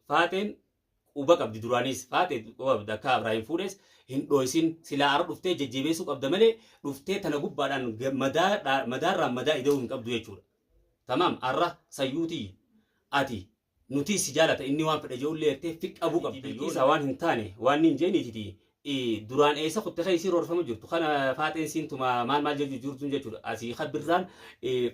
Faaxeen quba qabdi, duraanis Faaxee quba qabdi. Akka Abraahim fuudhes hin dhooysin. Silaa arra dhuftee jajjabeessuu qabda malee dhuftee tana gubbaadhaan madaa madaarraan madaa ida'uu hin qabdu jechuudha. Tamaam, arra sayyuutii ati nuti si jaalata, inni waan fedhe je'ullee jettee fi qabuu qabda. Bilqiisa waan hin taane waan hin jeeniititi duraan eessa kutte kan isiin roorfama jirtu kana Faaxeen siin tuma maal maal jechuu jirtu jechuudha. Asii kan birraan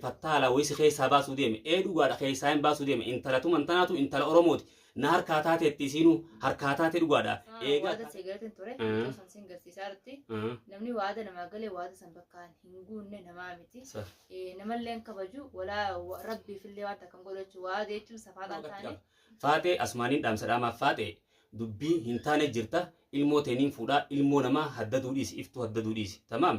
fattaala wayii si keessaa baasuu deeme. Ee, dhugaadha, keessaa hin baasuu deeme. Intala tuman tanaatu intala Oromooti. Na harkaa taateetti, isiinuu harkaa taate, dhugaadha. Eegaa. Waada seegalatiin ture. Iddoo san sin garsiisaa irratti namni waada namaa galee waada san bakkaan hin guunne namaa miti. Namallee hin kabaju, walaa rabbiifillee waan takka hin godhu jechuudha. Waada jechuun safaaxaan taane. Faaxee asumaaniin dhaamsa dhaamaaf. Faaxee, dubbii hin taane jirta. Ilmoo teeniin fuudhaa, ilmoo namaa haddaduu dhiisi, Iftuu haddaduu dhiisi. Tamaam,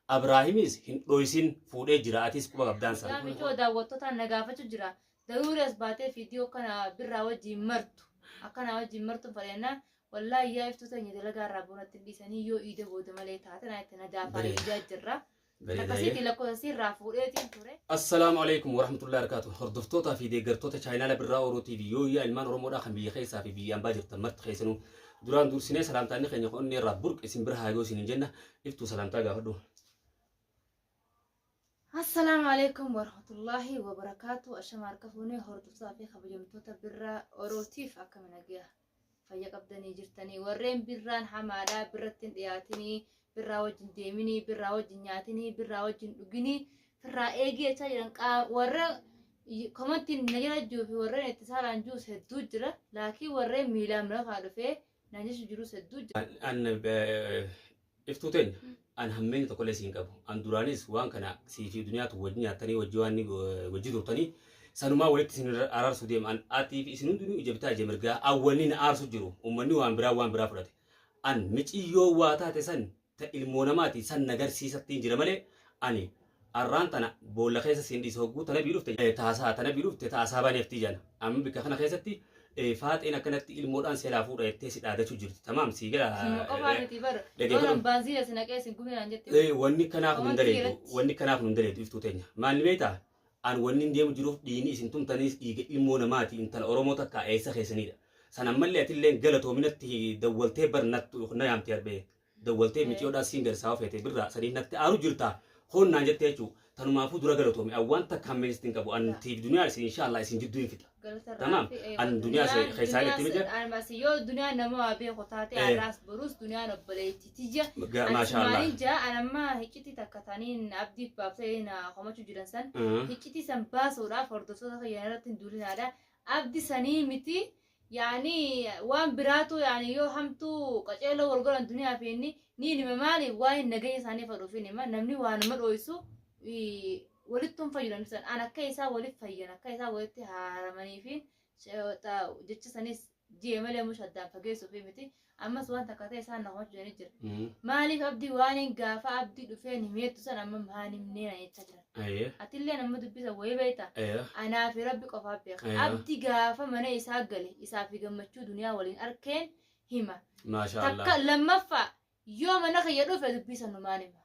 Abraahimis hin dhoysin, fuudhee jira, atis quba qabdaan sana. Yaa michoo, daawwattootaan na gaafachuu jira. Daruuri as baatee viidiyoo kana birraa wajjin martu. Akkanaa wajjin martu fadhannaa. Wallaahi yaa Iftuu teenya, dalagaa irraa boonatti hin dhiisanii yoo iida booda malee taate naa itti na daafaa Bareeda. iidaa jirra. Bareeda. Akkasitti lakkoofsa sirraa fuudheetiin ture. Assalaamu alaikum warahmatullahi wabarakatuh. Hordoftootaa fi deeggartoota chaayinaala Birraa Oroo TV, yooyyaa ilmaan Oromoodhaa kan biyya keessaa fi biyya ambaa jirtan marti keessanuu, duraan dursinee salaamtaanni keenya onnee irraa burqe isin bira haa ga'u isiniin jenna. Iftuu, salaamtaa gaafadhu. Assalaamu alaikum warahmatullahi wabarakaatu. Ashama harka fuunee, hordoftootaa fi kabajamtoota Birraa Orootiif, akkam nagaya? Fayya qabdanii jirtanii? Warreen birraan hamaadhaa, birratti hin dhiyaatinii, birraa wajjin deeminii, birraa wajjin nyaatinii, birraa wajjin dhuginii, firraa eegii jechaa jiran, warra komantiin na jala jiruu fi warreen itti saalaan jirus hedduu jira. Laakiin warreen miilaan lafaa dhufee naan jechu jirus hedduu jira. An Iftuu teenya, an hammeenya tokkollee siin qabu. An duraanis waan kana sii fi duniyaatu wajji nyaattanii, wajji waan wajji turtanii, sanumaa walitti isin araarsuu deema. An atii fi isin hundinuu ija bitaa ija mirgaa. An wanni na aarsu jiru ummanni waan biraa waan biraa fudhate. An miciyyoo waa taate san ta ilmoo namaati san nagarsiisattiin jira malee ani arraan tana boolla keessa siin dhiisa. Hogguu tana bii dhufte taasaa tana bii dhufte taasaa baneeftii jana. Amma bikka kana keessatti Faaxeen akkanatti ilmoodhaan seelaa fuudha jettee si dhaadachuu jirti. Tamaam, sii gala. Suma qofaa miti bara. Dhaggeeffadhu. Yoon baanziina si naqee sin gubee naan jette. Wanni kanaaf nun Komantii daleedu. irratti. Wanni kanaaf nun daleedu, Iftuu teenya. Maal ni beektaa? An wanni hin deemu jiruuf dhiigni isin tumtaniis dhiiga ilmoo namaati, intala Oromoo takka eessa keessanidha. San ammallee atillee galatoominatti dawwaltee bar nattu na yaamte arbee. Dawwaltee miciyoodhaa siin garsaa feete birraa saniif natti aaru jirta. Hoon naan jettee jechuu. Tanumaafuu dura galatoomi. An waan takka hammeensitti hin qabu. An tiif duniyaa isin inshallah isin jidduu hin fixa. Tamaam. An duniyaa keessaa itti miti. Almas yoo duniyaan nama waa beeku taate, har'aas borus duniyaan obboleettii tiyya. Maasha Allah. Maaliin jaa, an amma hiccitii takka taniin abdiif baaftee na komachuu jiran san hiccitii san baasuudhaaf hordoftoota kiyyan irratti hin duulinaadha. Abdi sanii miti, yaani waan biraatu, yaani yoo hamtuu qaceeloo wal godhan duniyaa fi inni ni hima. Maaliif waa'ee nageenya isaanii fadhuuf hin hima. Namni waa nama dhooysu walitti hin fayyu. Namni san an akka isaa waliif fayyan, akka isaa walitti haaramanii fi jecha sanis ji'e malee mush addaan fageessuuf miti. Ammas waan takka ta'e isaan na komachuu jedhanii jira. Maaliif abdii waan hin gaafa abdii dhufeen himeettu san amma maan himnee na jechaa jiran. Atillee nama dubbisa wayii beekta. Anaa fi Rabbi qofaa beeka. Abdi gaafa mana isaa gale isaa fi gammachuu duniyaa waliin arkeen hima. Maasha Allah. Takka lammaffaa yoo mana kiyya dhufe dubbii sanumaan hima.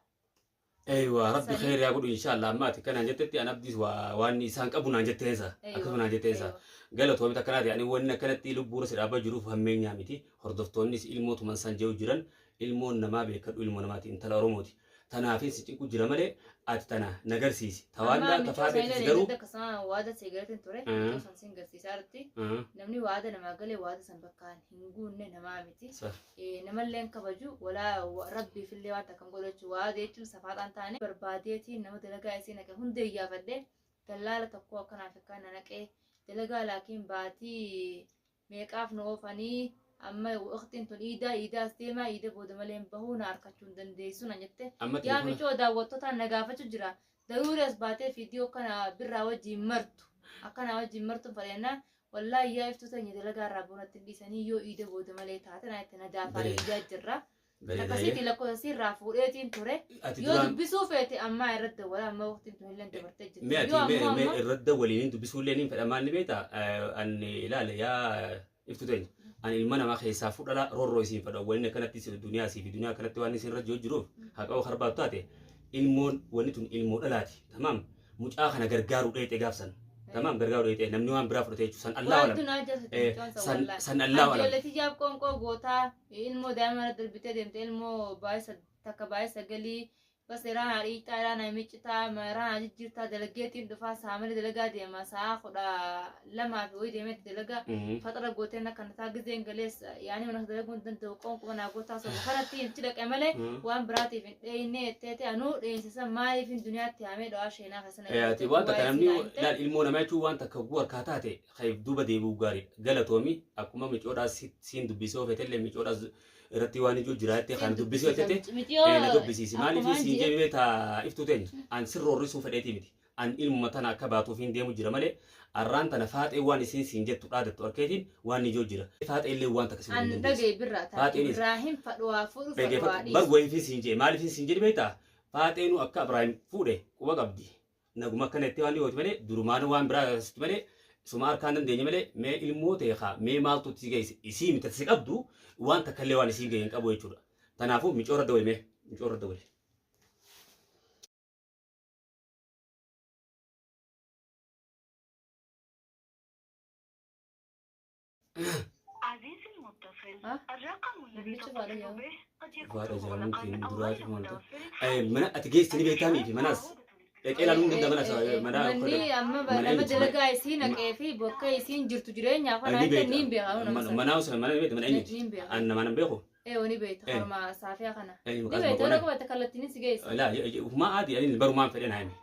Eeywa, Rabbi kheyr yaa godhu inshallah. Amma ati kanaan jettetti an abdiis waan isaan qabu naan jetteensa. Akkasuma naan jetteensa. Galatoomi takkanaati. Ani wanni akkanatti lubbuura si dhaabbaa jiruuf hammeenyaa miti. Hordoftoonnis ilmoo tuman san jehu jiran, ilmoon namaa beekadhu, ilmoo namaati, intala Oromooti. Tanaafin si cinqu jira malee ati tana nagarsiisi. Tawaallaa tafaateetis garuu. Akkasuma waada seegalatiin ture. Iddoo san sin garsiisaa irratti namni waada namaa galee waada san bakkaan hin guunne namaa miti. Namallee hin kabaju, walaa rabbiifillee waan takka hin godhu jechuudha. Waada jechuun safaaxaan taane barbaadeetiin nama dalagaa isii naqe hunda iyyaafadhe. Dallaala tokko akkanaaf akkaan na naqee dalagaa, laakiin baatii meeqaaf nu oofanii, amma waqtiin tun iidaa iidaas deemaa, iida booda malee hin bahuu, na arkachuu hin dandeessu na jette. Amma Yaa telefoona. michoo, daawwattootaan na gaafachuu jira. Daruuri as baatee viidiyoo kana birraa wajjin martu akkanaa wajjin martu fadhannaa. Wallaahi yaa Iftuu teenya, dalagaa irraa boonatti hin dhiisanii yoo iida booda malee taate naa itti na daafaa Bareeda. iidaa jirra. Bareeda. Akkasitti lakkoofsa sirraa fuudheetiin ture. Ati Yoo duraan dubbisuu feete ammaa irratti dawwala, amma waqtiin tun illee dabartee jirti. Mee ati Yoo mee ammoo mee ammoo irratti waliin dubbisuu illee niin fedha. Maal ni beektaa? An ilaale, yaa Iftu teenya, ani ilma namaa keessaa fudhala roorroo isiin fedha. Wanni akkanatti duniyaa sii fi duniyaa akkanatti waan isin irra jiru jiruuf haqa yoo barbaadu taate, ilmoon wanni tun ilmoo dhalaati. Tamaam, mucaa kana gargaaruu dheexee gaafsan. Tamaam gargaaru dheeyxee namni waan biraa fudhate jechuudha. San Allaa Waantu alam. naa jaallattu Eh, mucaan san San wallaahi. san Allaa alam. Ijoollee tiyyaaf qoonqoo gootaa ilmoo daa'ima irra darbitee deemte ilmoo baay'ee takka baay'ee sagalii bas irraa naa dhiiqxaa irraa naa miccitaa irraa naa jijjiirtaa dalageetiin dhufaa saamala dalagaa deema sa'a 12 fi wayii deemetti dalagaa faxara gooteen akka nataa gizeen galees yaani mana dalaguu hin danda'u qoonquma naa gootaa soba kanatti hin dhaqe malee waan biraatiif hin dheeyne jetteeti anuu dheensisa maaliif hin duniyaatti haamee dhawaa sheenaa keessana Ati waan takka namni laal ilmoo namaa jechuun waan takka guu harkaa taate kayif duuba deebi'uu gaariidha. Galatoomi akkuma micoodhaas siin dubbisee ofeetellee micoodhaas irratti waan ijoo jiraatte kan dubbisee ofeete na dubbisiisi. Maaliif siin jeebee taa iftuu teenya an sirroorrisuu fedheetii miti. An ilmuma tana akka baatuuf hin deemu jira malee arraan tana faaxee waan isiin siin jettu dhaadattu arkeetiin waan ijoo jira. Faaxee illee waan takka siin An hin dandeessu. dhagaye birraa ta'a. Faaxeenis. Ibraahim fadhuwaa fuudhu fadhuwaa Dhaggeeffadhu. Bar dhiisu. wayiifin siin jee maaliifin siin jedhi beektaa? Faaxeenuu akka Ibraahim fuudhe quba qabdi. Naguma akkana itti waan dhiyooti malee durumaan waan biraa asitti malee suma harkaan dandeenye malee mee ilmoo ta'e kaa mee maaltu si geesse isii miti si qabdu waan takka illee waan isii ga'e hin qabu jechuudha. Kanaafuu micoorra dawali mee micoorra dawali. عزيزي المتصل ها؟ الرقم الذي Bilbicha تتصل faadha jedhama. به قد يكون Faadha مغلقا jedhamuun أو duraati غير wanta. متوفر حاليا. Mana ati geessi ni beektaa miti manaas dhaqee ilaaluun danda'a mana mana Manni amma mana nama eenyuti? dalagaa isii naqee fi bakka isiin jirtu jireenyaaf kana Ni jecha beekta. niin beeka nama sana. Manaa sana mana beekta mana eenyuti? Niin beeka. An nama nan beeku. Ee wani beekta Eh. harma saafiyaa kana. Eenyu Ni maqaa beekta maqaa yoo qabate kallattiin si geessa. Laa humaa adii ani barumaan fedhe naa himi.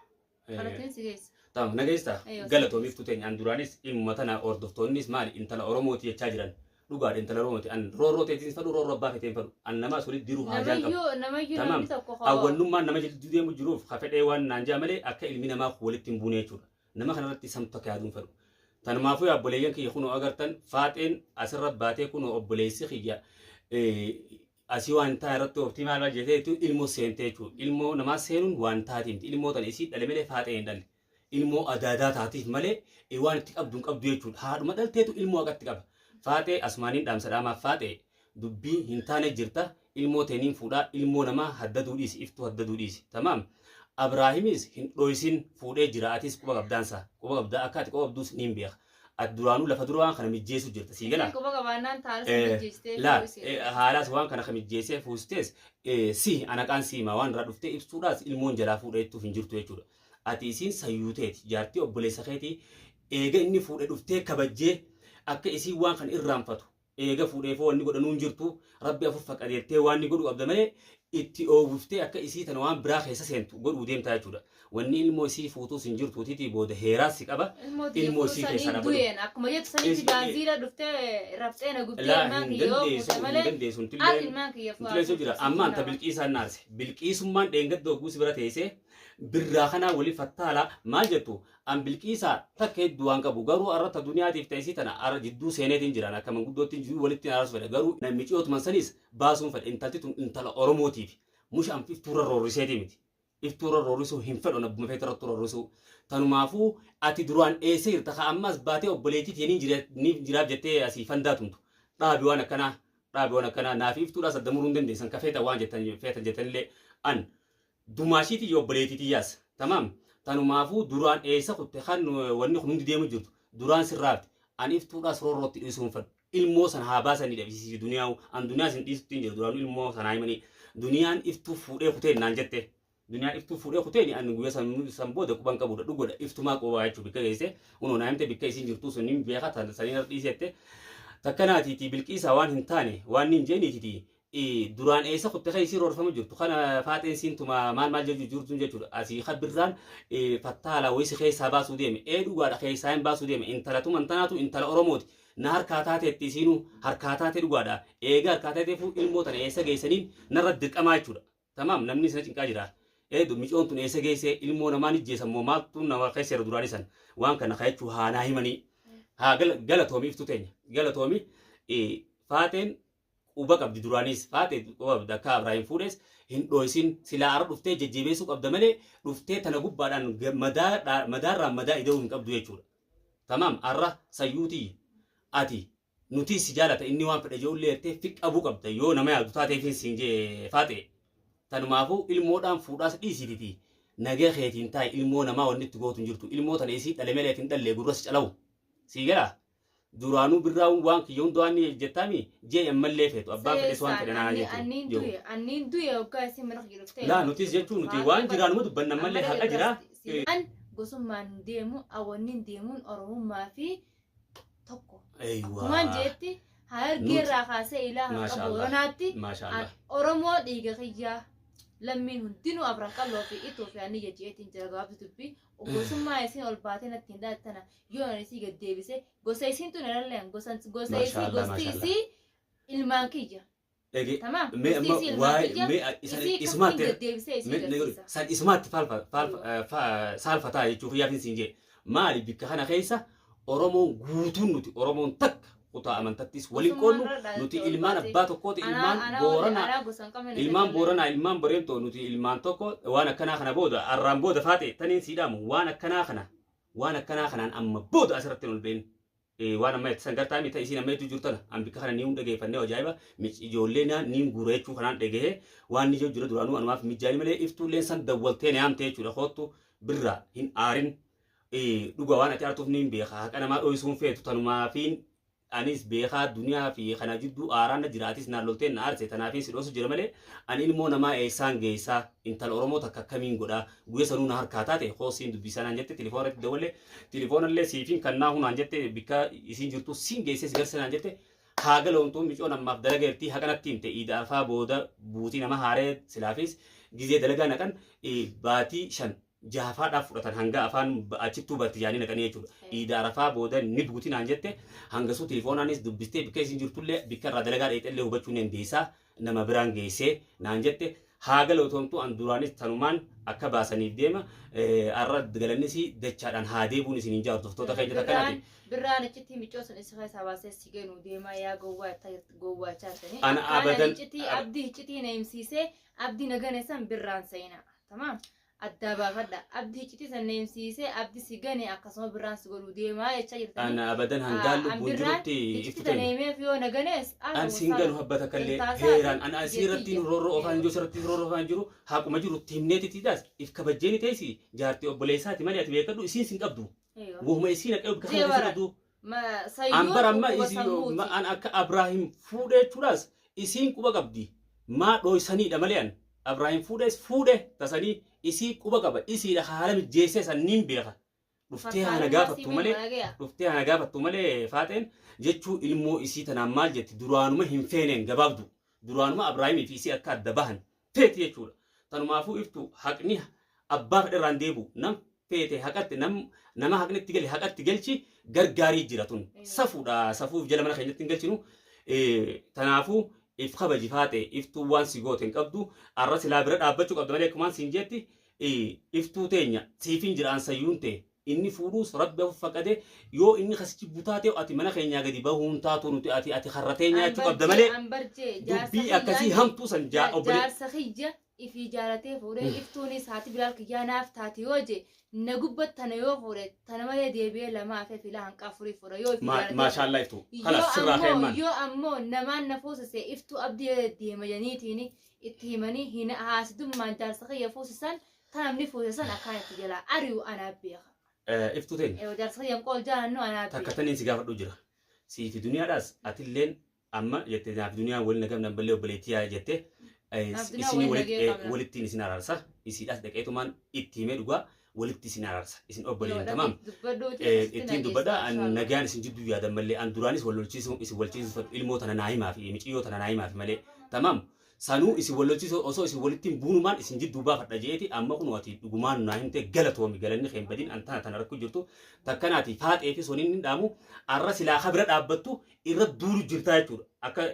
Kallattiin si geessa. Tamam nageessa Eeyyoo. galatoomiif tuteen an duraanis ilmuma tana hordoftoonnis maali intala Oromooti jechaa jiran dhugaadha intala Oromooti an roorroo teetiin fadhu roorroo abbaa feeteen fadhu an namaa solitti diruu haajaan qabu. Namayyuu namayyuu Tamam. namni tokko hoo. Hawwannummaan nama jidduu deemu jiruuf ka fedhee waan naan jaa malee akka ilmi namaa walitti hin buune jechuudha. Nama kanarratti samtu akka yaaduun fedhu. Tanumaafuu yaa obboleeyyan kiyya kunoo agartan faaxeen asirra baatee kunoo obboleessi kiyya asii waan taa irratti ooftii maal maal jetteetu ilmoo seentee jechuudha. Ilmoo namaa seenuun waan taatiif ilmoo tana isii dhale malee faaxee hin dhalle. Ilmoo adaadaa taatiif malee waan itti qabdu hin qabdu jechuudha. Haadhuma dhalteetu ilmoo haqatti qaba. Faaxee asumaaniin dhaamsa dhaamaaf faaxee dubbii hin taane jirta. Ilmoo teeniin fuudhaa ilmoo namaa haddaduu dhiisi iftuu haddaduu dhiisi. Tamaam. Abraahimis hin dhoysin fuudhee jira atis quba qabdaansa quba qabdaa akka ati quba qabduus niin beeka. Ati duraanuu lafa dura waan kana mijjeessu jirta sii galaa. Isiin quba qabaannaan taala si mijjeessitee Laa fuudhu isii. haalaas waan kana ka mijjeessee fuustees si anaqaan siima waan irraa dhuftee ibsuudhaas ilmoon jalaa fuudhee jettuuf hin jirtu jechuudha. Ati isiin sayyuu teeti jaartii obboleessa keetii eega inni fuudhe dhuftee kabajjee akka isiin waan kana irraanfatu eega fuudheefoo wanni godhanuu hin jirtu rabbi afur faqadeettee waan inni godhu qabda malee itti oowwiftee akka isii tana waan biraa keessa seentu godhuu deemtaa jechuudha. Wanni ilmoo isii fuutuus hin jirtuutiitii booda heeraas si qaba. Ilmoo Ilmoo isii sanii keessaa dhabatu. du'een akkuma jettu sanitti baanziila dhuftee rabxee na gubdee Laa ilmaan hin kiyya yoo dandeessu fuute hin malee dandeessu al intilleen ilmaan kiyya intilleen sun jira amma anta bilqiisaan naarse bilqiisummaan dheengadda hogguu si bira teessee birraa kanaa wali fattaalaa maal jettu an bilqiisaa takka hedduu waan qabu garuu arra ta duniyaatiif ta'isii tana arra jidduu seeneetiin jiran akka manguddootti jidduu walitti araarsu fedha garuu namichi otuman saniis baasuun fedha intalti tun intala Oromootiif musha an iftuurra roorriseetii miti iftuurra roorrisuu hin fedhu nabbuma feetirratti roorrisuu tanumaafuu ati duraan eessa jirta ka ammas baatee obboleettii tee niin jiraaf jettee asii fandaa tumtu dhaabi waan akkanaa dhaabi waan akkanaa naaf iftuudhaas adda muruu hin dandeessan ka feetan waan jettan feetan jettanillee an dumaashiitii obboleettii tiyyaas tamaam tanumaafuu duraan eessa kutte kan wanni kun hundi deemu jirtu duraan sirraafte an iftuudhaas roorrootti dhiisuu hin fedhu ilmoo sana haa baasanii dhabisiisi duniyaa an duniyaa isin dhiisutti hin jiru duraan ilmoo sanaa himanii duniyaan iftuu fuudhee kuteen naan jette duniyaan iftuu fuudhee kuteen an guyyaa san booda quban qabudha dhugoodha iftumaa qobaa jechuudha bikka geesse unoo naa himte bikka isiin jirtuu sun hin beeka saniin irra dhiisette takkanaatiiti bilqiisaa waan hin taane waan hin jeeniitiiti duraan eessa kutte kan isiin roorfamu jirtu kana faaxeen siin tuma maal maal jechuu jirtu jechuudha asii kabirraan fattaala wayisi keessaa baasuu deeme ee dhugaadha keessaa hin baasuu deeme intala tuman tanaatu intala Oromooti na harkaa taateetti isiinuu harkaa taate dhugaadha eega harkaa taateefu ilmoo tana eessa geessaniin narra dirqamaa jechuudha tamaam namni sana cinqaa jira ee micoon tun eessa geesse ilmoo namaan ijjeessan moo maaltu nama keessa jira duraan isan waan kana kayachuu haa naa himanii haa galatoomi iftu teenya galatoomi faaxeen quba qabdi duraanis faaxee quba qabdi akka Abrahaam fuudhes hin dhoysin silaa arra dhuftee jajjabeessuu qabda malee dhuftee tana gubbaadhaan madaarraan madaa ida'uu hin qabdu jechuudha. Tamaam arra sayyuutii ati nuti si jaalata inni waan fedhe ijoollee jettee fiqqabuu qabda yoo nama yaadu taateef siin jee faaxee. Tanumaafuu ilmoodhaan fuudhaas dhiisititi. Nagaa keetiin taa'i, ilmoo namaa wanni itti gootu hin jirtu. Ilmoo tana isii dhale malee ati hin dhalle, gurra si calawu. Sii galaa? Duraanuu birraa waan kiyya hunda waan jettaami jee ammallee feetu abbaan fedhes waan fedhe naa jechuudha. Anniin du'e, anniin du'e hoggaa isin mana kiyya dhuftee. Laa, nutis jechuun nuti waan jiraanuma dubbanna ammallee haqa jira. An gosummaan hin deemu, awanniin deemuun Oromummaa fi tokko. Akkumaan jeetti Harargee irraa kaasee ilaa hanga Maasha Allah. Booranaatti Maasha Allah. Oromoo dhiiga kiyyaa lammiin hundinuu Afran Qalloo fi Ituu fi Aniyya jeetiin jira. Gabaabsi dubbii, gosummaa isin ol baatee natti hin dhaattana yoo ani isii gad deebise gosa isiin tun elalleen gosa gosa Maasha isii Allah, gosti maasha Allah. isii ilmaan kiyya. Ege Tamaam, mee gosti amma isii ilmaan waa'ee kiyya mee isan isii isumaatti akkasiin gad deebisee isii mee garsiisa. san isumaatti faalfa faalfa saalfataa jechuu kiyyaaf hin siin jee. Maali, bikka kana keessa Oromoon guutuun, nuti Oromoon takka, kutaa amantattis waliin qoodnu. Nuti ilmaan abbaa tokkooti, ilmaan Booranaa, ilmaan Booranaa, ilmaan Bareentoo, nuti ilmaan tokko. Waan akkanaa kana booda, arraan booda faate taniin sii dhaamu, waan akkanaa kana, waan akkanaa kanaan amma booda asirratti hin ol been. Waan amma itti san gartaa miti isiin amma hedduu jirtana an bikka kana niin dhageeffannee ajaa'iba ijoollee na niin guura jechuu kanaan dhagahee waan ni jiru duraanuu anumaaf mijaani malee. Iftuulleen san dawwaltee na yaamte jechuudha. Koottu birraa, hin aarin, dhuga waan ati artuuf niin beeka, haqa namaa dhoysuun feetu tanumaafiin anis beekaa. Duniyaa fi kana jidduu aaraan na jira, atis naan lolteen na aarse, tanaafiin si dhoosu jira malee ani ilmoo namaa eessaan geessaa? Intala Oromoo takka akkamiin godhaa? Guyya sanuu na harkaa taate koosiin dubbisaa naan jette. Telefoona irratti dawwalle, telefoonallee siifiin kannaa hunaan jette, bikka isiin jirtu siin geessee si garsiisa naan jette. Haa galoomtuu, micoon ammaaf dalaga jirti, haqanatti himte. Iida Arfaa booda buutii nama haaree silaafis gizee dalagaa naqan baatii 5 jahafaadhaaf fudhatan, hanga afaan achittuu barti jaanii naqanii jechuudha. Iida Arafaa booda ni buuti naan jette. Hangasuu telefoonaanis dubbistee bikka isin jirtullee, bikka irraa dalagaa dheexellee hubachuu ni dandeessaa, nama biraan geessee naan jette. Haa galatoomtu, an duraanis tanumaan akka baasaniif deema. Arra galannis dachaadhaan haa deebuun isiniin jaa, hordoftoota keenya takkanaati. Birraan iccitii miccoo sun isa keessaa baasee si ganu deemaa yaa gowwaa gowwaachaa jirtanii. Ana abadan iccitii abdii iccitii na himsiisee abdii na gane san birraan seenaa. Tamaam. Addaa baafadha. Abdii iccitii san na himsiisee abdii si gane akkasuma birraan si godhuu deemaa jechaa jirtanii. Ana abadan hangaan lubbuun jirutti iccitii iftu tana teenya. himeef yoo na ganees An siin ganu habba takkallee heeraan an asii irratti roorroo ofaan jiru, sirratti roorroo ofaan jiru, haquma jiru itti himneetitiidhaas if kabajjeeni teessi. Jaartii obboleessaati malee ati beekadhu, isiin sin qabdu. Wahuma isiin haqee bakka kana keessa qabdu. An bara amma an akka Abraahim fuudhee jechuudhaas isiin quba qabdi. Maa dhooysaniidha malee an Abraahim fuudhees fuudhe tasanii isii quba qaba, isiidha haala mijjeessee san niin beeka. Dhuftee haana gaafattu malee, dhuftee haana gaafattu malee faaxeen jechuu ilmoo isii tanaan maal jetti? Duraanuma hin feeneen, gabaabdu duraanuma Abraahimii fi isii akka adda bahan feeti jechuudha. Tanumaafuu iftu, haqni abbaa fedherraan deebu nam feete haqatti nam nama haqni itti gale haqatti galchi gargaarii jira. Tun safuudha, safuuf jala mana keenyatti hin galchinu. Tanaafuu if kabaji faate, iftuu waan si goote hin qabdu. Arra silaa bira dhaabbachuu qabda malee akkumaan siin jetti iftuu teenya siifin jira. Ansayyuun ta'e inni fuudhuus rabbi hafu faqade yoo inni kasichi butaa ta'e ati mana keenyaa gadi bahuun taatu, nuti ati karra teenya jechuu qabda malee dubbii akkasii hamtuu san jaa obbole. Jaarsa kiyya ifii jaalatee fuudhee, iftuunis haati bilaal kiyyaa naaf taati yoo je na gubbat tana yoo fuudhe tana malee deebi'ee lama hafee filaa hanqa afurii fuudha yoo ifii jaalatee. Maashaallah iftuu kalas sirraa yoo ka'e. Yoo ammoo namaan na fuusise iftuu abdii deema janiitiin itti himanii hin haasidummaan jaarsa kiyya fuusisan, tan namni fuusisan akkaan itti jalaa ari'u anaa beeka. Iftuu teenya. Jaarsa kiyyan qool jaalannoo anaa takka beeka. Taniin si gaafadhu jira. Siifi duniyaadhaas atilleen amma jette naaf duniyaan waliin nagamna ballee obboleettii yaa jette isinii walittiin isin araarsa. Isiidhaas dhaqeetumaan itti himee dhugaa walitti isin araarsa, isin obboleeyyan, tamaam. Ittiin dubbadha, nagaan isin jidduu yaadan mallee an duraanis wal lolchiisuu isin walchiisuu ilmoo tana naa himaa fi miciyyoo tana naa himaa fi malee, tamaam. Sanuu isin wal lolchiisuu osoo isin walitti hin buunumaan isin jidduu baafadha jeeti. Amma kun ati dhugumaan naa himte, galatoomi, galanni kee hin badin. An tana tana rakkoo jirtu takkanaati faaxee fi soniin hin dhaamu. Arra silaa kabira dhaabbattu irra duulu jirtaa jechuudha. Akka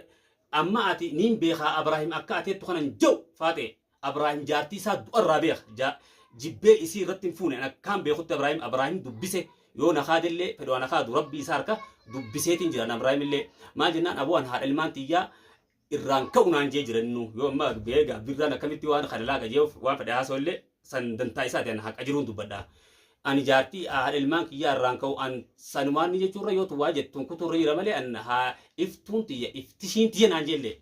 amma ati niin beekaa Abraahim akka ateettu kanan jau faaxee Abraahim jaartii isaa du'arraa beeka, jibbee isii irratti hin fuune. An akkaan beekutti Abraahim dubbise yoo na kaadillee fedhu ana kaadu rabbii isaa harka dubbiseetiin jira. Abraahim illee maal jennaan, aboo an haadha ilmaan tiyyaa irraan ka'u naan jee jiran. Innu yoo amma beega birraan akkamitti waan kana laaqa jee waan fedhe haasoo illee san dantaa isaati, an haqa jiruun dubbadha. Ani jaartii haadha ilmaan kiyyaa irraan ka'u an sanumaan ni jechuurra yoo waa jettuun kutuurra jira malee an haa iftuun tiyya iftishiin tiyya naan jeellee.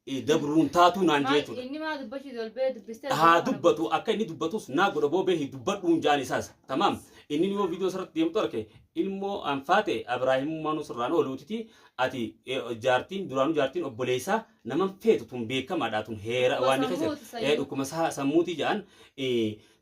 Dabruun taatuu naan Maal jechuudha. inni maa dubbachuu ol ba'ee dubbistee Haa dubbatu, akka inni dubbatus naa godha, boo beehi dubbadhuun jaan isaas. Tamaam, inni yoo viidiyoo sirratti deemtu arge ilmoo anfaate Abraahimummaa sirraan ooluutiti. Ati jaartiin duraanuu jaartiin obboleessaa naman feetu tun beekamaadha, tun heera waan inni keessa dhukkuba sammuutii jedhan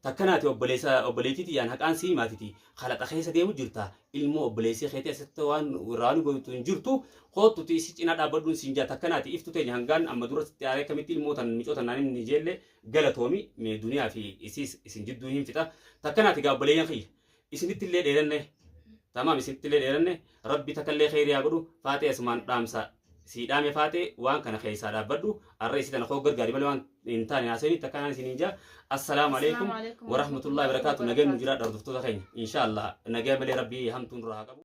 takkanaati. Obboleessa obboleettiiti jedhan haqaan sii maatiti kalaxa keessa deemu jirta. Ilmoo obboleessii keetii asitti waan irraa goitu hin jirtu, koottuti isi cinaa dhaabbadhuun siin jaa. Takkanaati iftu teenya hangaan amma dura sitti aaree akkamitti ilmoo tan micoo tan naan inni jeelle galatoomi duniyaa fi isiis isin jidduu hin fixa. Takkanaati gaa obboleeyyan kiyya, isinitti illee dheeranne. Tamaam, isinitti illee dheeranne. Rabbi takkallee kheyrii haa godhu. Faatee asumaan dhaamsa sii dhaame. Faatee, waan kana keessaa dhaabbadhu. Arra isii tana koo gargaari malee waan hin taane haasawini. Takkanaan isiniin jaa, assalaamu alaikum warahmatullahi wabarakaatu. Nageen nu jiraadha, hordoftoota keenya. Insha Allah, nagaa malee rabbii hamtuun irraa haa qabu.